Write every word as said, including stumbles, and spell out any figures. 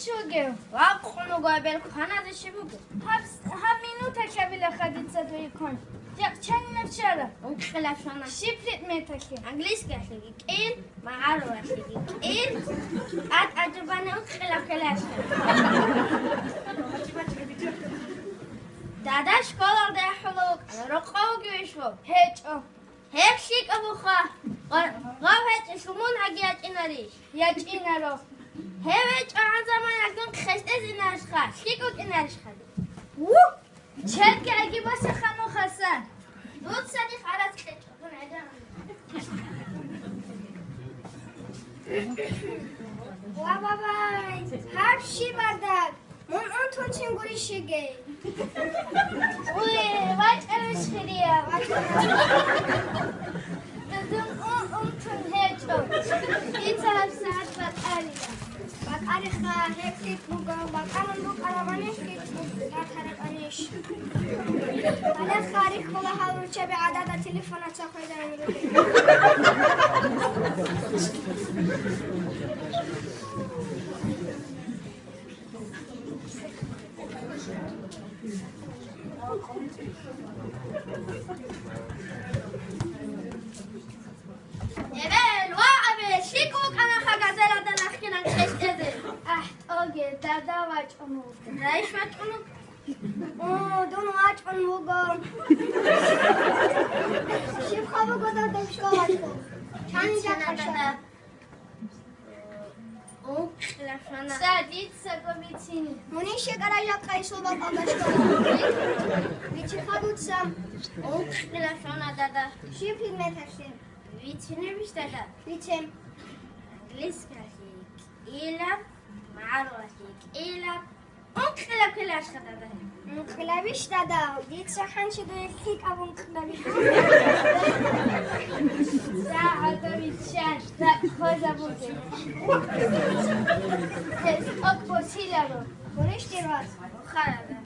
Чугев, вакъун вуго, абел кваназе щиб буго? Гьаб, гьаб минуталъабила хадица дуе кван. Жакъ чанилаб щала? Ункъилаб щвана. Щиб предметалъе? Английскиялъеги кӀил, магӀарулалъеги кӀил, тӀад гӀажубани ункъилаб ккелалъе. Дада школалда ахӀула вукӀана, рокъов вугевищ вов? ГьечӀо. Гьеб лъикӀабуха. Гъа-, гъав гьечӀелъул мун гьаги ячӀинарищ? ЯчӀинаро. Гьев гьечӀо гьанзаманалъун хъештӀезинарищха, лъикӀ вукӀинарищха? Ву! Чедги аги басаха нухаса. Дуца дихъ гӀарац кьечӀо, дун гӀедана. Ва бабай, гьаб щиб бардак? Мун унтун чин гурищ йигей? Уе, вачӀарищ хирияв? Дун ун-, унтун гьечӀо. Дица гьабсагӀат бакӀарила. БакӀариха, гьеб лъикӀ буго, бакӀарун букӀарабанищ лъикӀ буго, батарабанищ. Гьале харихъула гьал руччаби гӀадада телефонаца хвезарун ругел. Эбел, ва абе, лъикӀ вукӀанаха газелалда нахъинан хъештӀезе. Ахь, тӀоге, дада вачӀун вуго. Райш вачӀун вуго? О, дун вачӀун вуго. Щибха буго дада вишго вачӀун? Чани жакъа щвана? Ункъилаб щвана. Ца, дицаго бицин. Мунищ гаража къайсул бакӀалда щвана? Бицинха дуца. Ункъилаб щвана, дада. Щиб предметалъе? Бицинебищ, дада? Бицин. Английскиялъе кӀилаб, магӀарулалъе кӀилаб, Ункъилаб ккелалъха, дада. Ункъилабищ, дада? Дица хӀанчи дуе лъикӀаб ункъилабищ. СагӀатовичан, так хвезабузе. Гьез тӀокӀ босиларо. Гурищ дир вас? Ухарада.